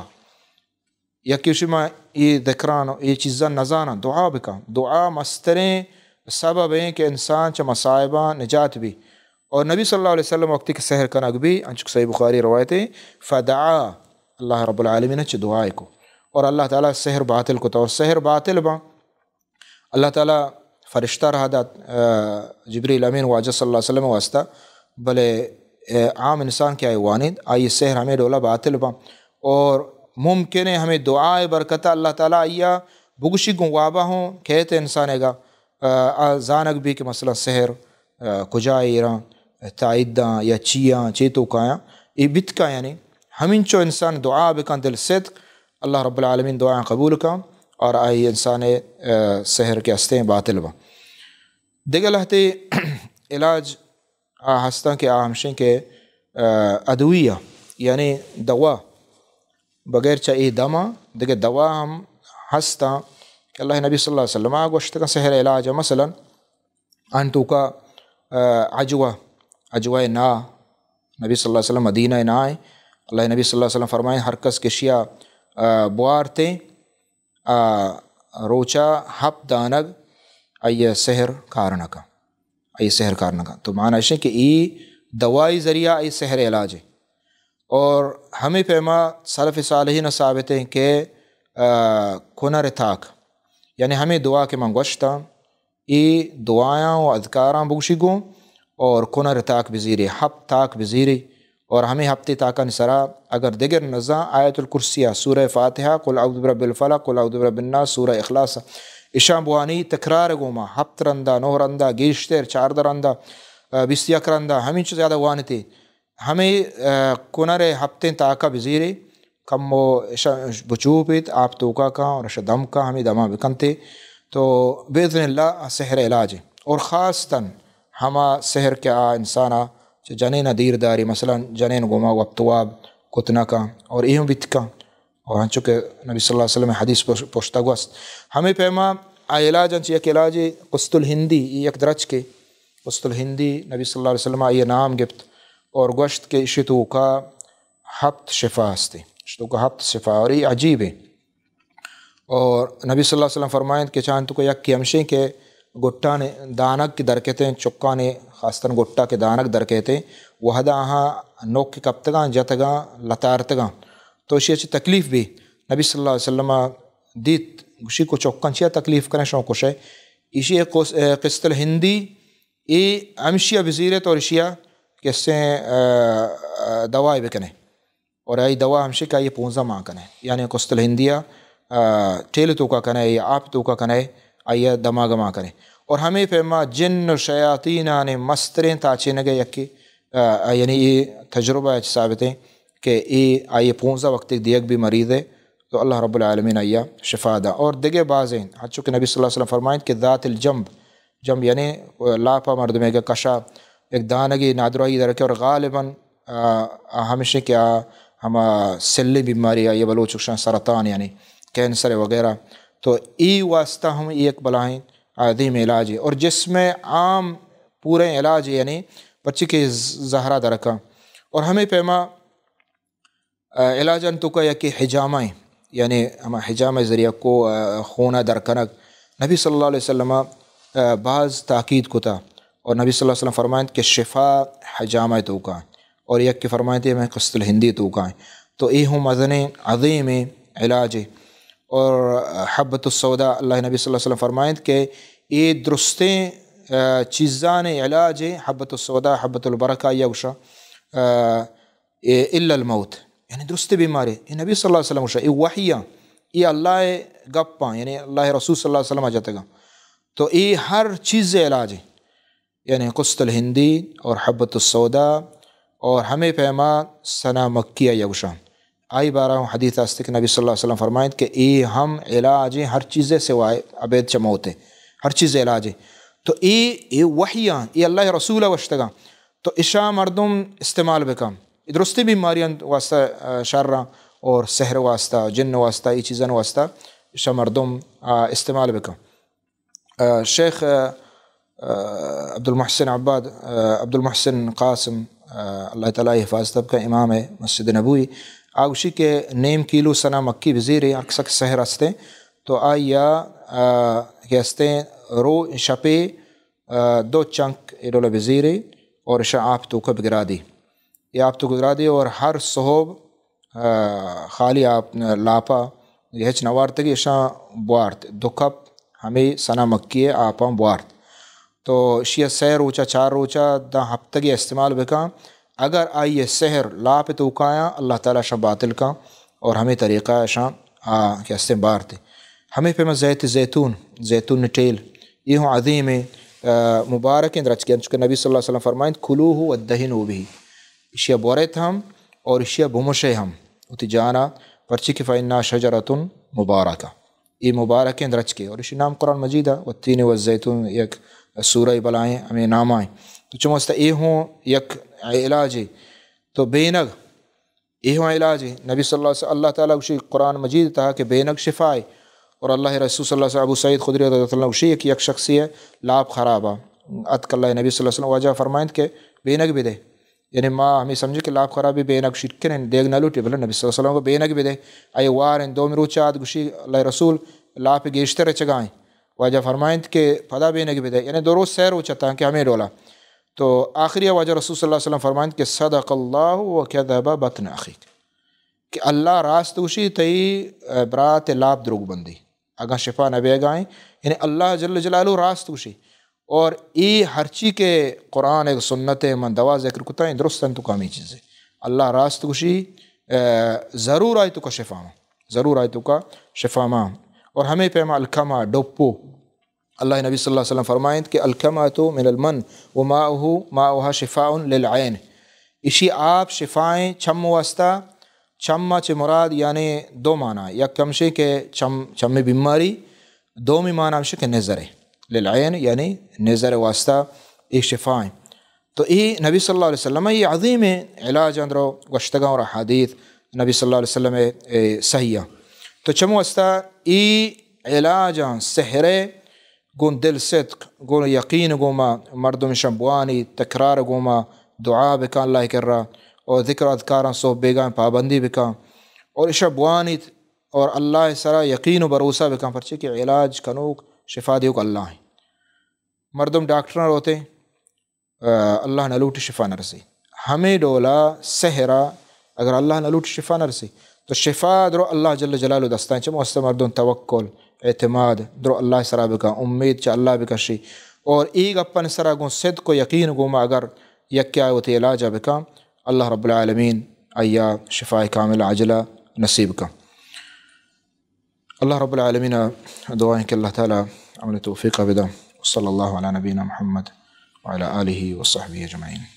یکی شما یہ ذکران و یہ چیزاں نزاناں، دعا بکن۔ دعا مستریں سببیں کہ انسان چہ مصائباں نجات بی۔ اور نبی صلی اللہ علیہ وسلم وقتی کہ سحر کنگ بی، انچک صحیح بخاری روایت ہے، فدعا، اللہ رب العالمین چہ دعائے کو اور اللہ تعالیٰ سحر باطل کو، تو سحر باطل باں۔ اللہ تعالیٰ فرشتہ رہا دات، آ، جبریل امین واجہ صلی اللہ علیہ وسلم واسطہ، بلے، آ، عام انسان کہ آئی وانید، آئی سحر ہمیں ڈولا باطل باں۔ اور ممکن ہے ہمیں دعائے برکتہ اللہ تعالیٰ آئیا بگوشی گوں وابا ہوں کہتے انسان گا، آ، آ زانگ بی کہ مثلاً سحر، آ، کجا ایراں، تائیداں یا چیاں، چے تو کایاں، اے بیت کا یعنی ہمینچو انسان دعا بکن دل صدق، اللہ رب العالمین دعایاں قبول کن اور آئی انسان، آ، سحر کے ہستیں باطل بن۔ دگہ لہتے علاج آ ہستاں کہ آ ہمشیں کہ، آ، ادویہ، یعنی دوا، بغیر چہ اے دما دگہ دوا ہم ہستاں کہ اللہ نبی صلی اللہ علیہ وسلم آ گوشتگاں سحر علاج، مثلاً آن توکا، آ، عجوہ، عجوہ نا، نبی صلی اللہ علیہ وسلم مدینہ نا ایں۔ اللہ نبی صلی اللہ علیہ وسلم فرمائیں، ہر کس کہ شیا، آ، بوارتیں، آ، روچا ہپت دانگ آئی سحر کار نہ کن۔ آئی سحر کار نہ کن۔ تو معنی اشیں کہ ای دوائی ذریعہ ای سحر علاج ہے۔ اور ہمیں پیما سلف صالحین ثابت ہیں کہ، آ، کنر تاک، یعنی ہمیں دعا کہ من گوشتاں، اے دعایاں و اذکاراں بگوشی گوں اور کنر تاک بزیری، ہپت تاک بزیری اور ہمیں ہپتے تاکانی سرا اگر دگر نزاں آیت الکرسی، سورہ فاتحہ، قل اعوذ برب الفلق، قل اعوذ برب الناس، سورہ اخلاص، اشاں بوانی تکرار گوما ہپت رندا، نو رندا، گیشتر چاردہ رندا، آ، بیست یک رندا، ہمینچو زیادہ وانتے۔ ہمے، آ، کنر ء ہپتیں تاک ء بزیرے، کمو اش بچوپیت، آپ توکا کاں اور اش دم کاں، ہمے دما بکنتے تو باذن اللہ آ سحر علاج ہے۔ اور خاصتاً ہما سحر کہ آ انسان ء چہ جنین ء دیر داری، مثلاً جنین گوما وپت واب کت نہ کاں اور اے ہم بیت کاں۔ اور ہنچو کہ نبی صلی اللہ علیہ وسلم حدیث پش-، پشتگ است۔ ہمے پیما آ علاج انچ یک علاجے قسط الہندی، اے یک درچکے، قسط الہندی، نبی صلی اللہ علیہ وسلم آئی نام گپت اور گوشت کہ اشی توکا ہپت شفا ہستے، اشی توکا ہپت شفا، اور یہ عجیب ہے۔ اور نبی صلی اللہ علیہ وسلم فرمائند کہ چاہن توکا یکی ہمشیں کہ گٹان دانگ کہ درکتے، چکان خاصتاً گٹا کہ دانگ درکتے، وہدا آہاں نوک کپتگاں، جتگاں، لتارتگاں، تو اشی چی تکلیف بھی۔ نبی صلی اللہ علیہ وسلم دیت، گوشی کو چکان چیا تکلیف کریں، شما کشے۔ اشی قس-، قسط الہندی، اے ہمشیا بزیرے تو اشیا کسے، آ، آ، دوائے بکنے۔ اور آئی دوا ہمشی کہ آئی پونزدہ ماہ کنے۔ یعنی قسط الہندیا، آ، ٹیل توکا کنے یا آپ توکا کنے، آئی دماغ ما کنے۔ اور ہمیں پیما جن و شیاطینان مستریں تاچینگے یکی، آ، یعنی یہ تجربہ اچ ثابت ہیں کہ اے آئی پونزدہ وقت دیگ بھی مریض ہے، تو اللہ رب العالمین آئی شفا دا۔ اور دگہ بازیں، ہنچو کہ نبی صلی اللہ علیہ وسلم فرمائند کہ ذات الجنب، جنب یعنی لاپا مردمے کہ کشا یک دانگی نادراہی درکے اور غالباً، آ، آ ہمیشہ کہ آ ہما سلی بیماری آئی بلوچ گوشن سرطان یعنی کینسر وغیرہ، تو ای واسطہ ہم یک بلاہیں عظیم علاج ہے۔ اور جسم عام پورے علاج ہے یعنی پرچی کہ زہرا درکا۔ اور ہمیں پیما آ، علاجان توکا یکے حجامہ ایں، یعنی ہما حجامہ ذریعہ کو، آ، خونا در کنگ۔ نبی صلی اللہ علیہ وسلم، آ، باز تاکید کتا اور نبی صلی اللہ علیہ وسلم فرمائند کہ شفا حجامہ توکا اور یکے فرمائند ہمیں قسط الہندی توکا ایں۔ تو اے ہوں مزنیں عظیمیں علاج ہے۔ اور حبۃ السوداء، اللہ نبی صلی اللہ علیہ وسلم فرمائند کہ اے درستیں، آ، چیزان علاج ہے، حبۃ السوداء، حبۃ البرکہ یا گوشا، آ، اے الا الموت، یعنی درست بیماری۔ اے نبی صلی اللہ علیہ وسلم گوشا، اے وحیاں، اے اللہ گپاں، یعنی اللہ رسول صلی اللہ علیہ وسلم جتگاں۔ تو اے ہر چیز علاج ہے، یعنی قسط الہندی اور حبۃ السوداء اور ہمیں پیما سنا مکی یا گوشاں۔ آئی بارہ ہوں حدیث است کہ نبی صلی اللہ علیہ وسلم فرمائند کہ اے ہم علاج ہیں ہر چیز سوائے ابید چہ موت ہے، ہر چیز علاج ہے۔ تو اے، اے وحیاں، اے اللہ رسول وشتگاں۔ تو اشاں مردم استعمال بکن۔ اے درستیں بیماریاں واسطہ، آ، شر آں اور سحر واسطہ، جن واسطہ، اے چیزاں واسطہ اشاں مردم، آ، استعمال بکن۔ آ، شیخ، آ، آ، عبدالمحسن عباد، آ، عبدالمحسن قاسم، آ، اللہ تعالیٰ حفاظت بکن، امام مسجد نبوی، آ گوشی کہ نیم کیلو سنا مکی بزیرے، اکثر سحر ہستے، تو آیا، آ، کہ ہستے رو شپے آ، دو چنک ایڈولا بزیرے اور اشا آپ توکا بگرادی۔ یہ آپ توکا بگرادی اور ہر صحب، آ، خالی آپ لاپا ہچ نوارتگی اشا بوارت۔ دو کپ ہمیں سنا مکی آپاں بوارت۔ تو اشیا سہ روچا، چار روچا، داں ہفتگی استعمال بکن۔ اگر آئی سحر لاپ توکایاں، اللہ تعالیٰ اشا باطل کن اور ہمیں طریقہ اشا، آ، کہ ہستیں بارت۔ ہمیں پیما زیت زیتون، زیتون ٹیل، یہ ہوں عظیم، آ، مبارکیں درچکے، انچو کہ نبی صلی اللہ علیہ وسلم فرمائند، کلوہ و دہنوا بہ، اشیا بورت ہم اور اشیا بمشے ہم وتی جانا، پرچی کہ فإنها شجرة مبارکہ، یہ مبارکیں درچکے، اور اشی نام قرآن مجید ہے، والتین والزیتون، یک سورہ بلائیں ہمیں نام آئیں۔ تو چموستا یہ ہوں یک علاج ہے۔ تو بینگ، اے ہوں علاج ہے۔ نبی صلی اللہ علیہ وسلم، اللہ تعالیٰ گوشی قرآن مجید تہا کہ بینگ شفا ہے۔ اور اللہ رسول صلی اللہ علیہ وسلم، ابو سعید خدری رضی اللہ عنہ گوشی کہ یک شخصی ہے لاپ خراب ہے۔ اتک اللہ نبی صلی اللہ علیہ وسلم واجہ فرمائند کہ بینگ بدے۔ یعنی ما ہمیں سمجھے کہ لاپ خرابی بینگ شیٹ کنن، دیگ نہ لوٹی، بلے نبی صلی اللہ علیہ وسلم کو بینگ بدے۔ اے وارن دومی روچ آت گوشی اللہ رسول لاپ گیشتر چگائیں۔ واجہ فرمائند کہ پدا بینگ بدے۔ یعنی دو روچ سہ روچ تاں کہ ہمیں ڈولا۔ تو آخری واجہ رسول صلی اللہ علیہ وسلم فرمائند کہ صدق اللہ و کذب بطن اخیک، کہ اللہ راست گوشی تئی، آ، برات لاپ دروگ بندی۔ اگاں شفا نہ بیگائیں، یعنی اللہ جل جلالہ راست گوشی۔ اور ای ہرچی کہ قرآن ایک سنت ہے، من دوا ذکر کتا ہیں، درست ہیں تو کامی چیزیں۔ اللہ راست گوشی، آ، ضرور آئی تو کا شفا ما، ضرور آئی تو کا شفا ما۔ اور ہمیں پیما الکما، ڈپو، اللہ نبی صلی اللہ علیہ وسلم فرمائند کہ الکمۃ من المن و ماؤہ، ماؤہا شفاء للعین۔ اشی آپ شفائیں چم واسطہ، چم چہ مراد یعنی دو معنی، یک ہمشی کہ چم، چم بیماری، دومی معنی ہمشی کہ نظر ہے، للعین یعنی نظر واسطہ ای شفائیں۔ تو ای نبی صلی اللہ علیہ وسلم ای عظیم علاج اندرو گوشتگاں اور حدیث نبی صلی اللہ علیہ وسلم اے صحیح۔ تو چمو استا ای علاجاں سحر گوں دل صدق، گوں یقین گوما مردم اشاں بوانی، تکرار گوما دعا بکن اللہ کرا، اور ذکر و اذکاراں صبح بیگاہ پابندی بکن، اور اشاں بوانیت اور اللہ سرا یقین و بھروسہ بکن، پرچے کہ علاج کنوک، شفا دیوک اللہ ہیں۔ مردم ڈاکٹراں روتے، آ، اللہ نہ لوٹی شفا نہ رسی۔ ہمے ڈولا سحرا اگر اللہ نہ لوٹی شفا نہ رسی، تو شفا درو اللہ جل جلالہ دستان۔ چمو است مردم توکل، اعتماد، درو اللہ سرا بکن، امید چہ اللہ بکشی۔ اور ای گپن سرا گوں صدق و یقین گوما اگر یکی آئے وتی علاج بکن، اللہ رب العالمین آیا شفا کامل عاجلہ نصیب کن۔ اللہ رب العالمین دعا ہیں کہ اللہ تعالی عمل توفیق بدا۔ وصلی اللہ علی نبینا محمد وعلی آلہ وصحبہ اجمعین۔